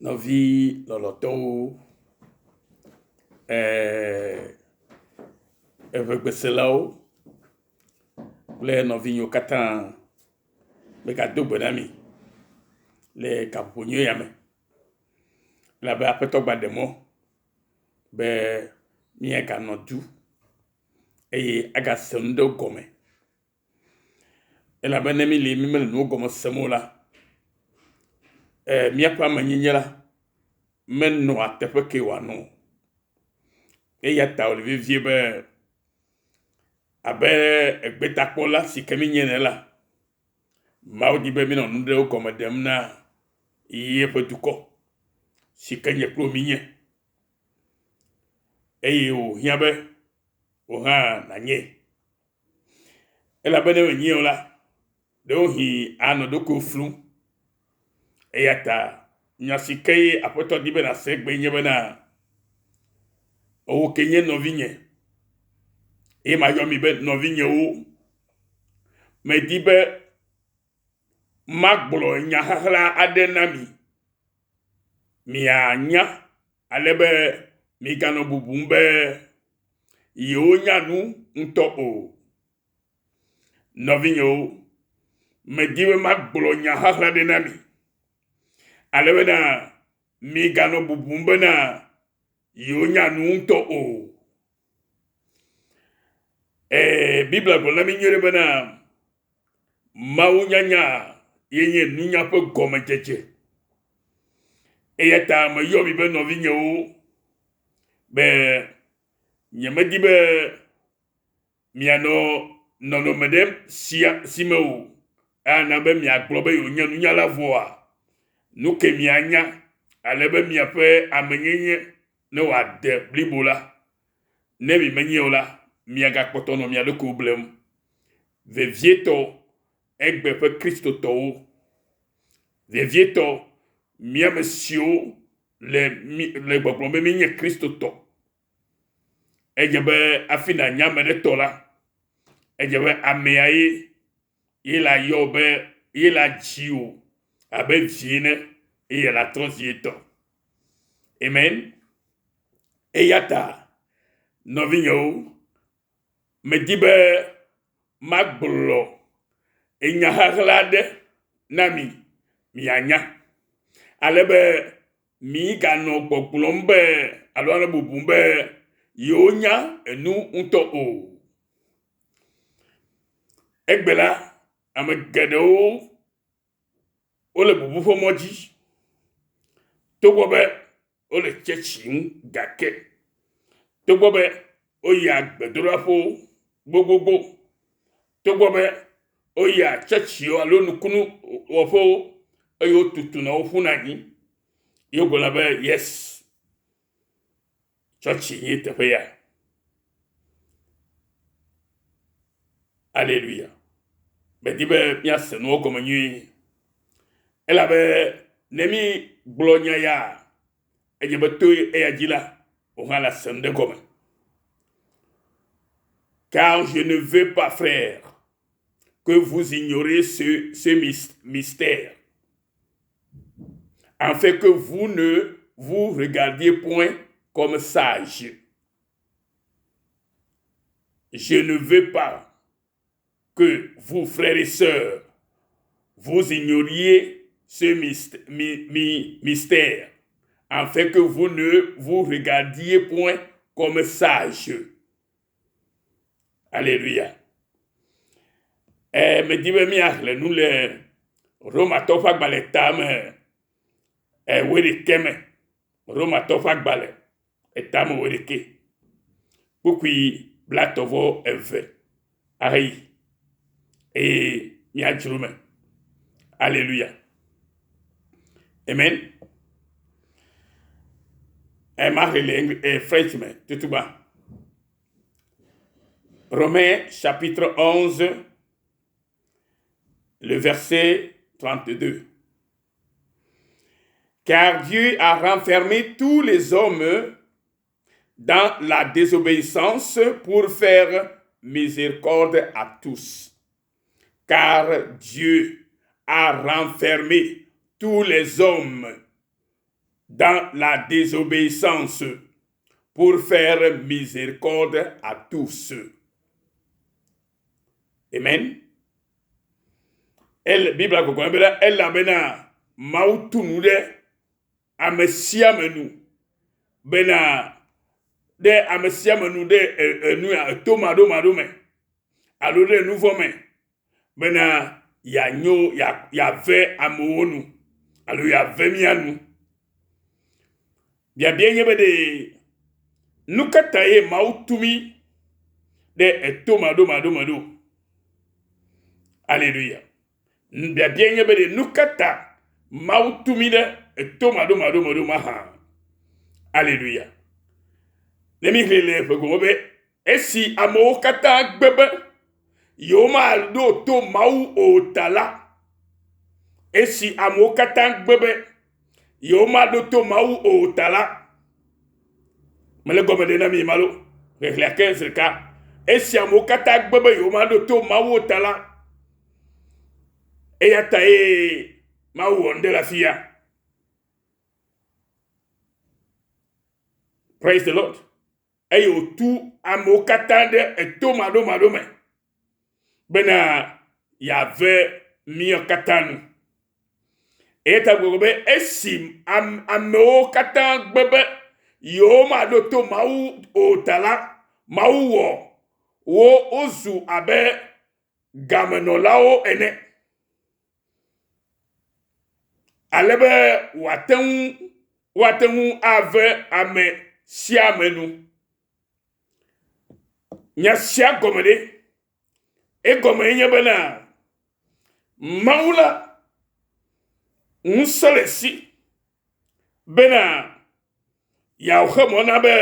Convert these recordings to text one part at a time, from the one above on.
Nɔvi lɔlɔtɔwo, eŋegbeselawo kple nɔvinyewo katã, megado gbe na mi le gaƒoƒo nyui ya me elabe aƒetɔ gba ɖe mɔ be míaganɔ du eye agase nu ɖewo gɔme. Elabe ne míli mímele nuwo gɔme sem o la, e míaƒe amenyenye la menɔa teƒe ke wòanɔ o. Eya ta wòle vevie be abe egbetakpɔla si ke míenye ene la, Mawu di be míanɔ nu ɖewo gɔme ɖem na yeƒe dukɔ si ke nye kple wò míenye. Eye wòhiã be wò hã nànyee. Elabe ne menyae o la, ɖewohĩ ànɔ ɖokuiwò flum. Eya ta nya si ke Aƒetɔ di be nàse egbee nye bena, Wò ke nye nɔvinye, eye mayɔ mi be nɔvinyewo. Medi be magblɔ nya xaxla aɖe na mi, mianya ale be miganɔ bubum be yewonya nu ŋutɔ o. Nɔvinyewo, medi be magblɔ nya xaxla ɖe na mi, ale bena miganɔ bubum bena yewonya nu ŋutɔ o. Ee, Biblia gblɔ na mi nyuie ɖe bena Mawu nyanya ye nye nunya ƒe gɔmedzedze. Eya ta meyɔ mi be nɔvinyewo be Nyemedi be mianɔ nɔnɔme ɖe sia si me o ana be miagblɔ be yewonye nunyala vɔa, nu ke mianya ale be miaƒe amenyenye ne wòade blibo la, ne mimenyae o la, miagakpɔtɔ nɔ mia ɖokuiwo blem. Vevietɔ egbe ƒe Kristotɔwo, vevietɔ mía ame siwo le mi le gbɔgblɔm be míenye Kristotɔ. Edze be hafi nànye ame ɖe tɔ la, edze be amea ye ye la yɔ be ye la dzi wò abe vi ene eye la trɔ zi etɔ. Amen. Eya ta nɔvinyewo, medi be magblɔ enya xaxla aɖe na mi mianya, ale be miganɔ gbɔgblɔm be alo anɔ bubum be yewonya enu ŋutɔ o. Egbe la, ame geɖewo wole bubu ƒe mɔ dzi togbɔ be wole tsɛtsi ŋu gake togbɔ be woyia gbedoɖaƒewo gbogbogbo, togbɔ be woyia tsɛtsiwo alo nukunuwɔƒewo eye wotutuna wo ƒuna anyi ye wogblɔna be yes tsɔtsi nye teƒe ya. Aleluya. Medi be míase nuwo gɔme nyuie elabe ne mí gblɔ nya ya edze be to eya dzi la, wò hã la se nu ɖe gɔme. Car je ne veux pas, frère, que vous ignorez ce, ce mystère, afin que vous ne vous regardiez point comme sages. Je ne veux pas que vous, frères et sœurs, vous ignoriez ce mystère, afin que vous ne vous regardiez point comme sages. Alléluia. Eh, medi be míaxlẽ nu le Romatɔwo ƒe agbalẽ tame eh, wuiɖekɛ me. Romatɔwo ƒe agbalẽ etame wuiɖekɛ. Kpukpui blatɔ̃ vɔ eve aheyi eye míadzro eme. Alléluia. Amen. Eh, maxlẽ le eh, French me tutugba. Romains chapitre 11, le verset 32. Car Dieu a renfermé tous les hommes dans la désobéissance pour faire miséricorde à tous. Car Dieu a renfermé tous les hommes dans la désobéissance pour faire miséricorde à tous. Amen. El, Biblia gbɔgblɔ bena elabena Mawu tu nu ɖe ame sia ame nu bena ɖe ame sia ame nu ɖe enu ya tomaɖomaɖo me alo ɖe nu vɔ̃ me bena yeanyo yeave amewo nu alo yeave mía nu. Biabia nye be ɖe nu ka ta ye Mawu tu mí ɖe etomaɖomaɖo me ɖo? Aleluya. Biabia nye be ɖe nu ka ta Mawu tu mí ɖe etomaɖomaɖo me ɖo mahã? Aleluya. Ne míxlẽ le eƒe gɔme be esi amewo katã gbe be yewomaɖo to Mawu o ta la, esi amewo katã gbe be yewomaɖo to Mawu o ta la, mele gɔme ɖe na mi malo xexlẽa ke zi ɖeka. Esi amewo katã gbe be yewomaɖo to Mawu o ta la, eya ta ye Mawu wɔ nu ɖe le afi ya. Praise the Lord. Eye wòtu amewo katã ɖe eto maɖomaɖo me bena yeave mía katã nu. Eya ta gbɔgblɔ be esi amewo katã gbe be yewomaɖo to Mawu o ta la, Mawu wɔ wo wozu abe gamenɔlawo ene. Ale be wòate ŋu woate ŋu ave ame sia ame nu. Nya sia gɔme ɖe? Egɔme nye bena Mawu la ŋusẽ le esi bena yeaxe mɔ na be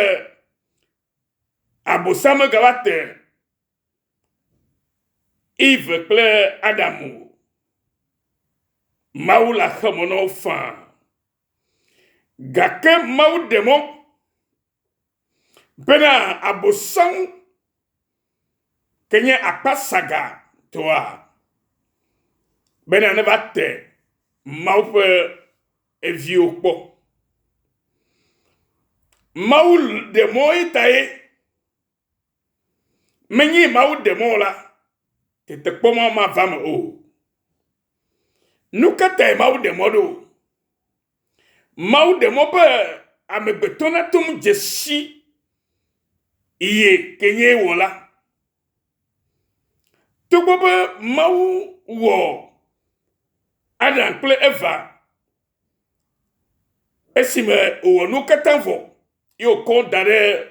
Abosam megava te Eve kple Adam o. Mawu la xe mɔ na wo faa. Gake Mawu ɖe mɔ bena Abosam ke nye akpasaga tɔa bena neva te Mawu ƒe eviwo kpɔ. Mawu ɖe mɔ ye ta ye Menye Mawu ɖe mɔ o la, tetekpɔ ma mava me o. Nu ka tae Mawu ɖe mɔ ɖo? Mawu ɖe mɔ be amegbetɔ nate ŋu dze si ye ke nye wɔla. Togbɔ be Mawu wɔ Adam kple Eva esime wòwɔ nuwo katã vɔ ye wòkɔ da ɖe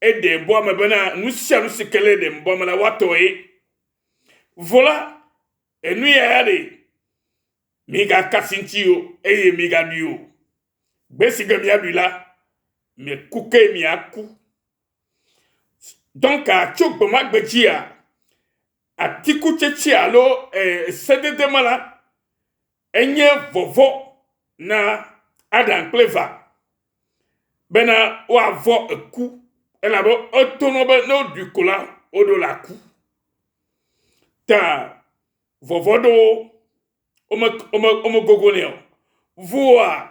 Eden bɔa me bena nu sia nu si ke le Eden bɔa me la woatɔ ye. Vɔ la, enu ya ya ɖe, migaka asi ŋuti o eye migaɖui o. Gbe si gbe miaɖui la, mieku ke miaku. Donc tso gbe ma gbe dzia, atikutsetse alo eh, sedede ma la, enye vɔvɔ̃ na Adam kple Eva bena woavɔ̃ eku elabe eto na wo be ne woɖui ko la, woɖo la ku. Ta vɔvɔ̃ ɖo wo, wome wome womegogo nɛ o. Vɔa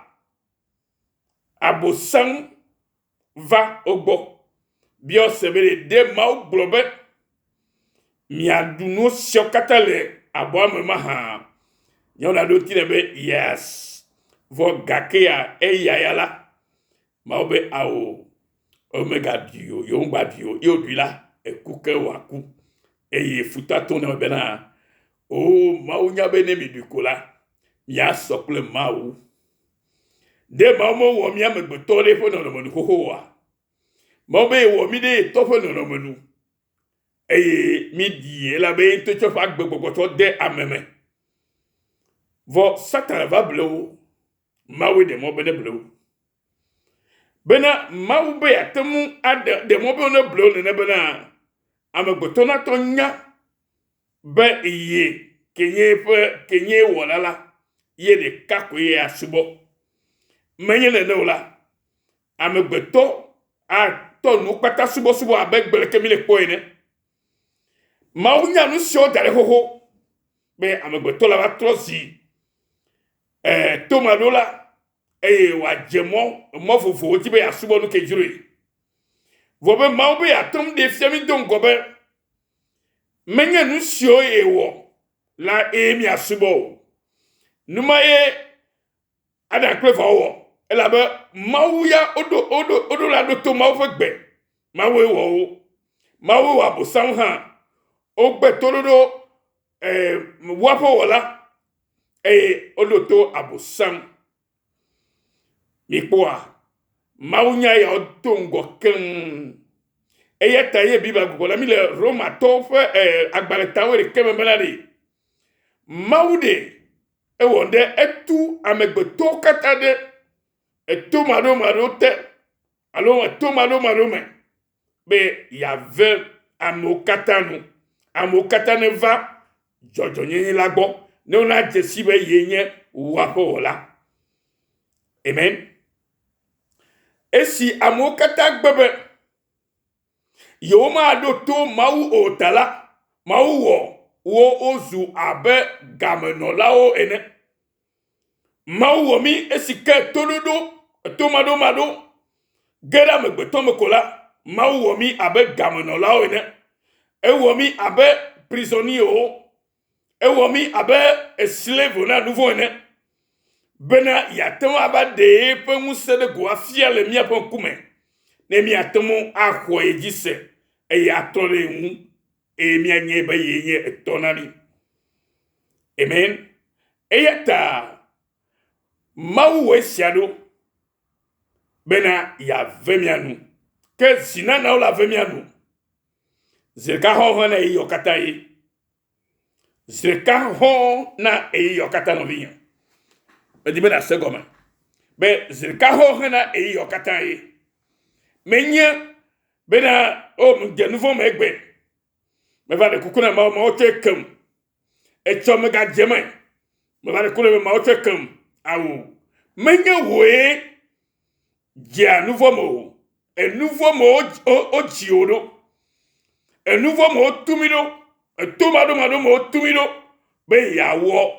Abosam va wo gbɔ biɔ se be ɖe Mawu gblɔ be miaɖu nu siawo katã le abɔa me mahã? Nyɔnua ɖo ŋuti nɛ be yes. Vɔ gakea eya ya la, Mawu be ao, womegaɖui o, yewo ŋgba ɖui o. Ye woɖui la, eku ke wòaku. Eye futɔa to nɛ bena, o Mawu nya be ne miɖui ko la, miasɔ kple Mawu. Ɖe Mawu mewɔ mí amegbetɔ ɖe eƒe nɔnɔme nu xoxo oa? Mawu be yewɔ mí ɖe ye tɔ ƒe nɔnɔme nu eye míɖi elabe ye ŋutɔ tsɔ eƒe agbegbɔgbɔ tsɔ de ame me. Vɔ Satana va ble wo. Mawue ɖe mɔ be neble wo. Bena Mawu be yeate ŋu aɖe ɖe mɔ be neble wo nene bena amegbetɔ natɔ nya be ye ke nye eƒe ke nye wɔla la, ye ɖeka koe yeasubɔ. Menye nene o la, amegbetɔ atɔ nu kpata subɔsubɔ abe gbe leke míle kpɔe ene. Mawu nya nu siawo da ɖe xoxo be amegbetɔ la va trɔ zi eh, tomaɖola. eye wòadze mɔ mɔ vovovowo dzi be yeasubɔ nu ke dzroe. Vɔ be Mawu be yeate ŋu ɖee fia mí do ŋgɔ be menye nu siwo yewɔ la ye míasubɔ o. Nu ma ye Adam kple Eva wɔ elabe Mawu ya woɖo woɖo woɖo la ɖo to Mawu ƒe gbe. Mawue wɔ wo. Mawue wɔ Abosam hã. Wogbe toɖoɖo eh, woaƒe wɔla eye woɖo to Abosam. Mikpɔa, Mawu nya yawo do ŋgɔ keŋ. Eya ta ye Biblia gblɔ na mí le Romatɔwo ƒe eh, agbalẽ ta wuiɖekɛ me bena ɖe Mawu ɖe ewɔ ɖe etu amegbetɔwo katã ɖe etomaɖomaɖo te alo etomaɖomaɖo me be yeave amewo katã nu. Amewo katã neva dzɔdzɔnyenye la gbɔ ne wonadze si be yee nye woaƒe wɔla. Amen. Esi amewo katã gbe be yewomaɖo to Mawu o ta la, Mawu wɔ wo wozu abe gamenɔlawo ene. Mawu wɔ mí esi ke toɖoɖo, tomaɖomaɖo ge ɖe amegbetɔ me ko la, Mawu wɔ mí abe gamenɔlawo ene. Ewɔ mí abe prisonierwo. Ewɔ mí abe slave na nu vɔ̃ ene bena yeate ŋu ava ɖe eƒe ŋusẽ ɖe go afia le míaƒe ŋkume ne míate ŋu axɔ ye dzi se eye atrɔ ɖe ye ŋu eye míanyae be yee nye etɔ na mí. Amen. Eya ta Mawu wɔ esia ɖo bena yeave mía nu. Ke zinana wole ave mía nu. Zi ɖeka hɔ̃ hɔ̃ na ɣeyiɣiawo katã ye. Zi ɖeka hɔ̃ na ɣeyiɣiawo katã nɔvinye. Medi be nàse gɔme be zi ɖeka hɔ̃ hɔ̃ na ɣeyiɣiawo katã ye. Menye bena o oh, medze nu vɔ̃ me egbe. Meva ɖe kuku na Mawu, Mawu tsɔe kem. Etsɔ megadze eme. Meva ɖe kuku na be Mawu tsɔe kem. Ao, menye wòe dzea nu vɔ̃ me o. Enu vɔ̃ me wodzi wò ɖo. Enu vɔ̃ me wotu mí ɖo. Eto maɖomaɖo me wotu mí ɖo be yeawɔ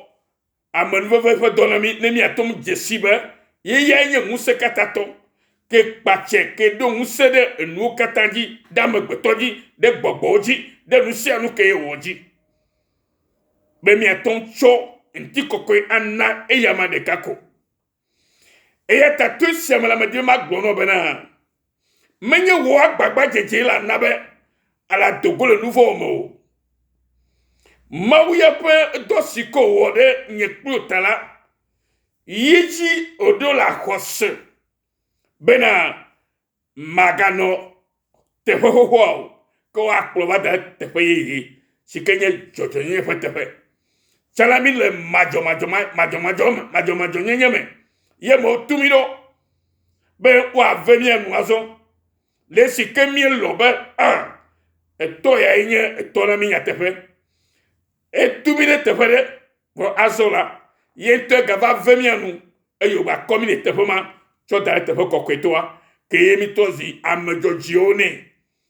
amenuveve ƒe dɔ na mí ne míate ŋu dze si be yeyae nye ŋusẽkatãtɔ ke kpatsɛ ke ɖo ŋusẽ ɖe enuwo katã dzi, ɖe amegbetɔ dzi, ɖe gbɔgbɔwo dzi, ɖe nu sia nu ke yewɔ dzi. Be míate ŋu tsɔ ŋutikɔkɔe ana eyama ɖeka ko. Eya ta to esia me la, medi be magblɔ na wò bena, menye wò agbagbadzedzee la na be ale ado go le nu vɔ̃ me o. Mawu ya ƒe dɔ si ke wòwɔ ɖe nye kple wò ta la, yi dzi wòɖo le axɔse bena Maganɔ teƒe xoxoa o, ke woakplɔ va da ɖe teƒe yeye si ke nye dzɔdzɔenyenye ƒe teƒe. Tsã la, míle madzɔmadzɔ madzɔmadzɔ me, madzɔmadzɔnyenye me ye me wotu mí ɖo be woave mía nu azɔ. Le esi ke míelɔ̃ be a etɔ yae nye etɔ na mí nyateƒe. Etu mí ɖe teƒe ɖe vɔ azɔ la, ye ŋutɔe gava ve mía nu eye wògakɔ mí le teƒe ma tsɔ da ɖe teƒe kɔkɔetɔa, ke ye mítrɔ zi ame dzɔdzɔewo nɛ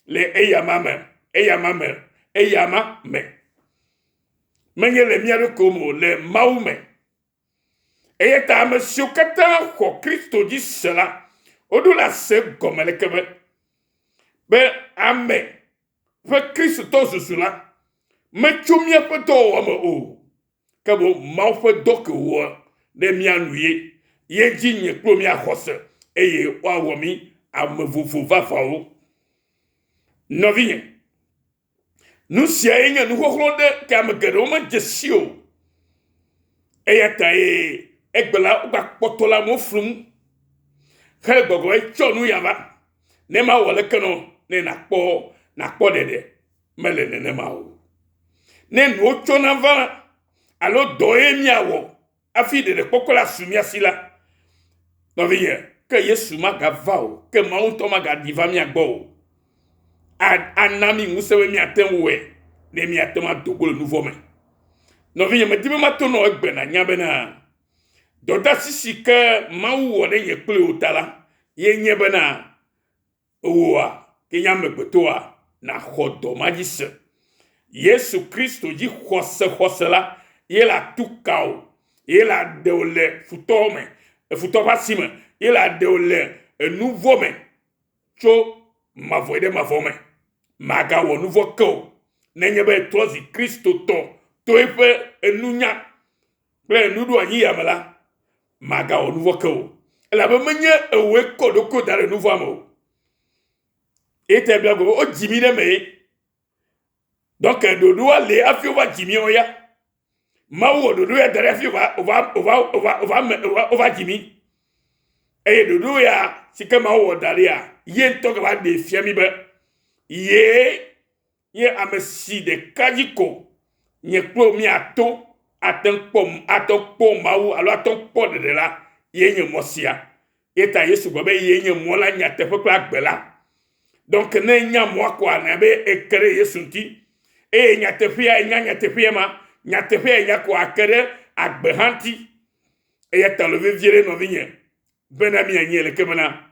le eyama me, eyama me, eyama me. Menye le mía ɖokuiwo me o, le Mawu me. Eya ta ame siwo katã xɔ Kristo dzi se la, woɖo la se gɔme leke be, be ame ƒe Kristotɔ zuzu la metso míaƒe dɔwɔwɔ me o, ke boŋ Mawu ƒe dɔ ke wòwɔ ɖe mía nu ye. Ye dzi nye kple míaxɔ se eye woawɔ mí ame vovo vavãwo. Nɔvinye, nu siae nye nuxɔxlɔ̃ ɖe ke ame geɖewo medze si o. Eya tae egbe la wogakpɔtɔ le amewo flum hele gbɔgblɔm be tsɔ nu ya va ne mawɔ leke nɔ ne nàkpɔ nàkpɔ ɖeɖe. Mele nenema o. Ne nuwo tsɔna va alo dɔ ye míawɔ hafi ɖeɖekpɔkpɔ la su mía si la, nɔvinye, ke Yesu magava o, ke Mawu ŋutɔ magaɖi va mía gbɔ o. Ana mí ŋusẽ be míate ŋu wɔe ne míate ŋu ado go le nu vɔ̃ me. Nɔvinye, medi be mato nɔ egbe nànya bena dɔdeasi si ke Mawu wɔ ɖe nye kple wò ta la, ye nye bena Ewoa, ke nye amegbetɔa, nàxɔ dɔ ma dzi se. Yesu Kristo dzi xɔse xɔse la, ye la tu ka wò, ye la ɖe wò le futɔwo me. efutɔ ƒe asi me, ye le aɖe wò le enu vɔ̃ me tso mavɔ yi ɖe mavɔ me. Màgawɔ nu vɔ̃ ke o. Nenye be ètrɔ zi Kristotɔ to eƒe enunya kple enuɖoanyi ya me la, màgawɔ nu vɔ̃ ke o. Elabe menye ewòe kɔ ɖokuiwò da ɖe nu vɔ̃a me o. Eye ta bia gblɔ be wodzi mí ɖe eme ye. Donc ɖoɖoa le hafi wova dzi míawo ya. Mawu wɔ ɖoɖo ya da ɖe hafi wova wova wova wova wova me wova wova dzi mí. Eye ɖoɖo ya si ke Mawu wɔ da ɖia, ye ŋutɔ gava ɖee fia mí be yee nye ame si ɖeka dzi ko nye kple wò míato ate ŋu kpɔ ate ŋu kpɔ Mawu alo ate ŋu kpɔ ɖeɖe la, ye nye mɔ sia. Ye ta Yesu gblɔ be yee nye mɔ la, nyateƒe kple agbe la. Donc ne enya mɔa koa, na be eke ɖe Yesu ŋuti. Eye nyateƒea, enya nyateƒea ma, nyateƒea enya ko ake ɖe agbe hã ŋuti. Eya ta le vevie ɖe nɔvinye bena mianye leke bena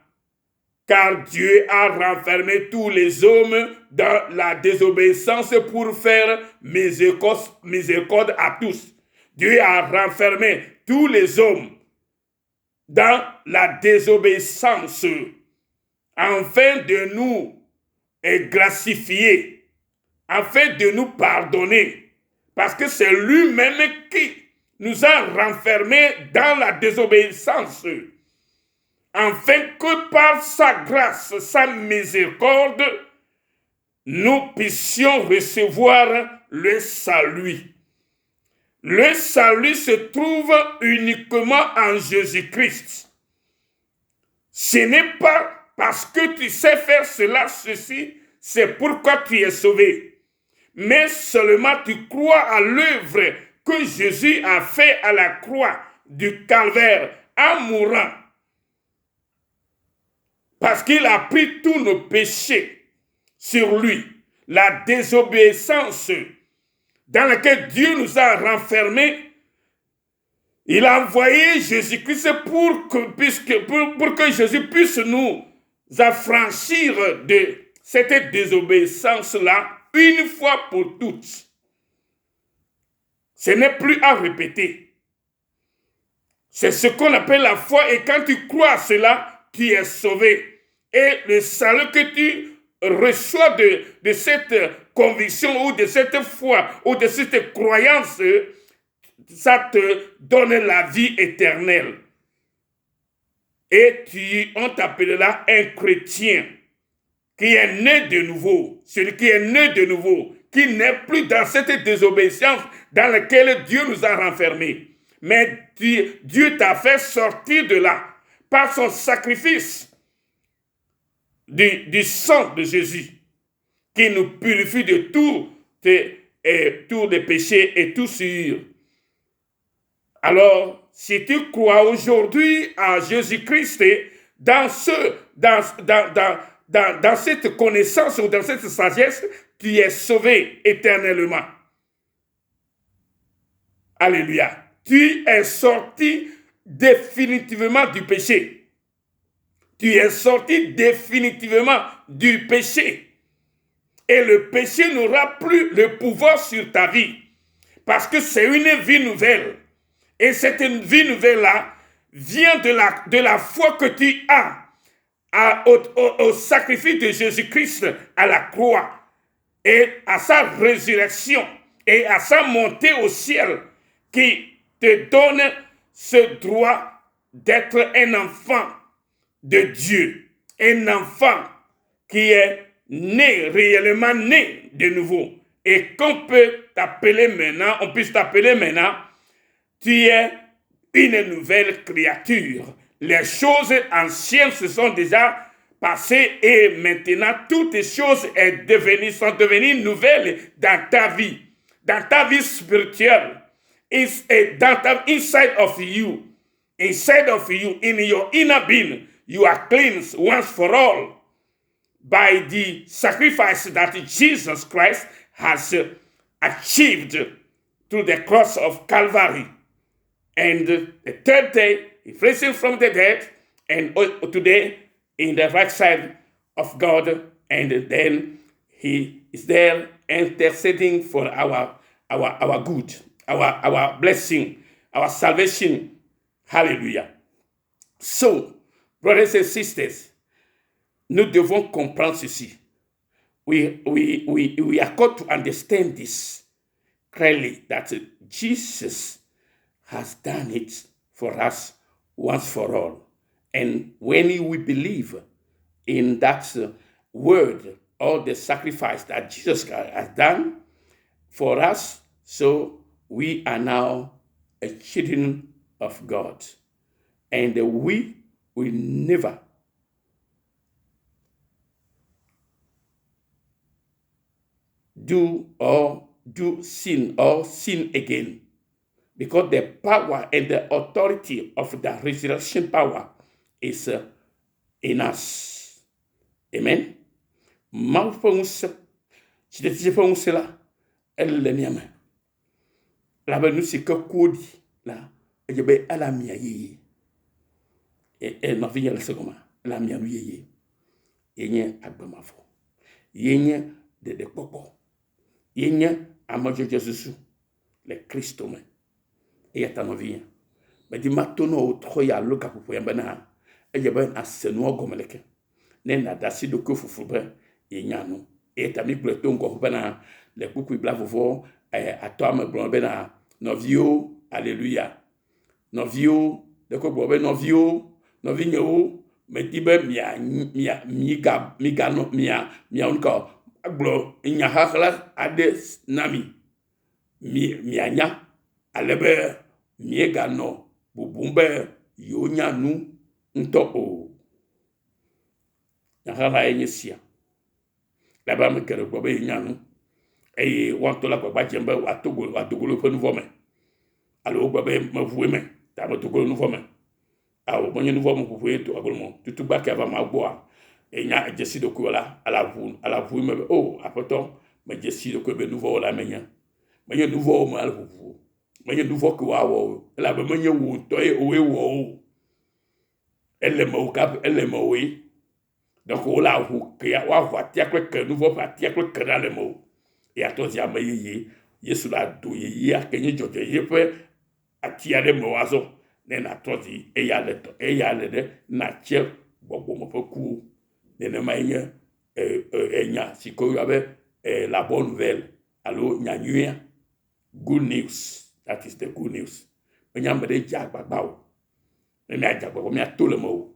car Dieu a renfermé tous les hommes dans la désobéissance pour faire miséricorde à tous. Dieu a renfermé tous les hommes dans la désobéissance afin de nous gracifier, afin de nous pardonner. Parce que c'est lui-même qui nous a renfermés dans la désobéissance, afin que par sa grâce, sa miséricorde, nous puissions recevoir le salut. Le salut se trouve uniquement en Jésus-Christ. Ce n'est pas parce que tu sais faire cela, ceci, c'est pourquoi tu es sauvé. Mais seulement tu crois à l'œuvre que Jésus a fait à la croix du calvaire en mourant. Parce qu'il a pris tous nos péchés sur lui. La désobéissance dans laquelle Dieu nous a renfermés, il a envoyé Jésus-Christ pour que, puisque, pour, pour que Jésus puisse nous affranchir de cette désobéissance-là une fois pour toutes. Ce n'est plus à répéter. C'est ce qu'on appelle la foi et quand tu crois à cela, tu es sauvé. Et le salut que tu reçois de, de cette conviction ou de cette foi ou de cette croyance, ça te donne la vie éternelle. Et tu, on t'appellera un chrétien qui est né de nouveau, celui qui est né de nouveau, qui n'est plus dans cette désobéissance dans laquelle Dieu nous a renfermés. Mais Dieu t'a fait sortir de là par son sacrifice du, du sang de Jésus qui nous purifie de tout et, et tous les péchés et tout sur. Alors, si tu crois aujourd'hui à Jésus-Christ, dans, ce, dans, dans, dans, dans, dans cette connaissance ou dans cette sagesse, tu es sauvé éternellement. Alléluia. Tu es sorti définitivement du péché. Tu es sorti définitivement du péché. Et le péché n'aura plus le pouvoir sur ta vie. Parce que c'est une vie nouvelle. Et cette vie nouvelle-là vient de la, de la foi que tu as au, au sacrifice de Jésus-Christ à la croix et à sa résurrection et à sa montée au ciel qui te donne ce droit d'être un enfant de Dieu, un enfant qui est né, réellement né de nouveau. Et qu'on peut t'appeler maintenant, on puisse t'appeler maintenant, tu es une nouvelle créature. Les choses anciennes se sont déjà passées et maintenant toutes les choses est devenues, sont devenues nouvelles dans ta vie, dans ta vie spirituelle, dans ta, inside of you, inside of you, in your inner being, you are cleansed once for all by the sacrifice that Jesus Christ has achieved through the cross of Calvary. And the third day, he raised from the dead, and today in the right side of God, and then he is there interceding for our our our good, our our blessing, our salvation. Hallelujah. So, brothers and sisters, nous devons comprendre ceci. We, we, we, we are called to understand this clearly that Jesus has done it for us once for all. And when we believe in that word or the sacrifice that Jesus has done for us, so we are now a children of God. And we will never do or do sin or sin again because the power and the authority of the resurrection power is uh, in us. Amen. Mawu ƒe ŋusẽ, tsitretsitsi ƒe ŋusẽ la, ele mía me. Elabe nu si ke ku ɖi la, edze be ele amia yeye. E, e, nɔvinye le se gɔmea, ele amia nu yeye. Ye nye agbe mavɔ. Ye nye ɖeɖekpɔkpɔ. Ye nye amedzɔdzɔ susu le Kristo me. Eya ta nɔvinye, medi mato na wò trɔ ya alo gaƒoƒo ya bena edze be nàse nua gɔme leke ne nàde asi ɖokuiwò fufu be yenya nu. Eya ta mígblɔe to ŋgɔ bena le kpukpui blaeve eh, atɔ̃a me gblɔ bena nɔviwo, aleluya. Nɔviwo, ɖeko gblɔ be nɔviwo, nɔvinyewo, medi be mia mia miga miganɔ mia miawo ŋkɔ agblɔ nya xaxla aɖe na mi. Mi mianya ale be mieganɔ bubum be yewonya nu ŋutɔ o. Nya xaxlae nye sia. Elabe ame geɖe gblɔ be yenya nu eye woa ŋutɔ le agbagba dzem be woato go woado go le woƒe nu vɔ̃ me alo wogblɔ be meʋu eme ta medo go le nu vɔ̃ me. Ao, menye nu vɔ̃ me ʋuʋue do go me o. Tutugba ke ava Mawu gbɔa, enya edze si ɖokuiwò la, ele aʋu ele aʋu eme be o Aƒetɔ, medze si ɖokuiwò be nu vɔ̃ wɔla menye. Menye nu vɔ̃wo me ale ʋuʋu o. Menye nu vɔ̃ ke woawɔ o elabe menye wò ŋutɔe wòe wɔ o. Ele mewò ka ele mewòe. Ɖeko wole aʋu kea woaʋu atia kple ke nu vɔ̃ ƒe atia kple ke ɖa le mewò. Eya tɔ zi ame yeye. Yesu le ado yeyea ke nye dzɔdzɔenyenye ƒe ati aɖe me woazɔ ne nàtrɔ dzi eya le tɔ eya le ɖe nàtse gbɔgbɔme ƒe kuwo. Nenemae nye e, e, enya si ke woyɔna be e, la bonne nouvelle alo nyanyuia. Good news. That is the good news. Menye ame ɖe dze agbagba o. Ne míadze agbagba míato le eme o.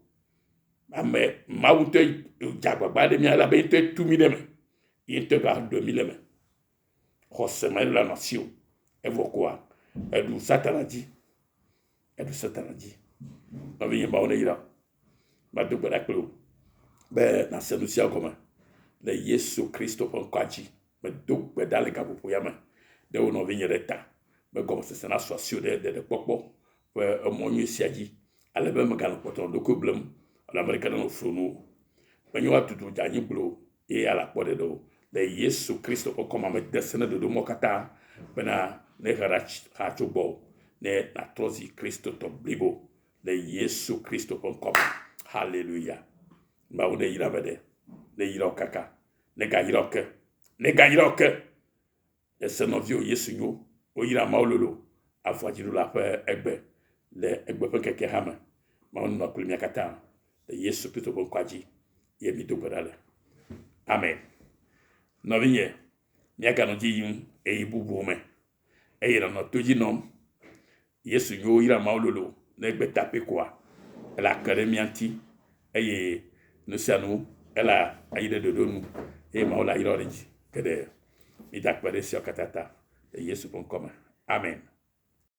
Ame Mawu ŋutɔe dze agbagba ɖe mía elabe ye ŋutɔe tu mí ɖe eme. Ye ŋutɔe va ɖe mí le eme. Xɔse ma la nɔ asiwò. Evɔ koa, eɖu Satana dzi. Eɖu Satana dzi. Nɔvinye Mawu neyra wò. Mado gbe ɖa kple wò be nàse nu sia gɔme le Yesu Kristo ƒe ŋkɔa dzi. Medo gbe ɖa le gaƒoƒo ya me ɖe wò nɔvinye ɖe ta be gɔmesese nasu asiwò ɖe ɖeɖekpɔkpɔ ƒe emɔ nyui sia dzi ale be mèganɔ kpɔtɔ nɔ ɖokuiwò blem alo ame ɖeke nanɔ flu nu o. Menye woatutu dze anyi gbloo o eye ala kpɔ ɖeɖe o. Le Yesu Kristo ƒe ŋkɔ me, mede se na ɖoɖo mɔ katã bena nehe ɖa xa tso gbɔwò ne nàtrɔ zi Kristotɔ blibo le Yesu Kristo ƒe ŋkɔ me. Haleluya. Mawu neyra ame ɖe, neyra wò kaka, negayra wò ke, negayra wò ke. Ese nɔviwò Yesu nyo, woyra Mawu lolo avɔa dziɖula ƒe egbe le egbe ƒe ŋkekea hã me. Mawu nenɔ kpli mía katã le Yesu Kristo ƒe ŋkɔa dzi ye mído gbe ɖa le. Amen. Nɔvinye, míaganɔ dzi yim ɣeyiɣi bubuwo me eye nànɔ to dzi nɔm. Yesu nyo woyra Mawu lolo ne egbe ta pɛ koa, ele ake ɖe mía ŋuti eye nu sia nu ele ayi ɖe ɖoɖo nu eye Mawu la yra ɖe dzi geɖe. Mida akpe ɖe esiawo katã ta le Yesu ƒe ŋkɔ me. Amen.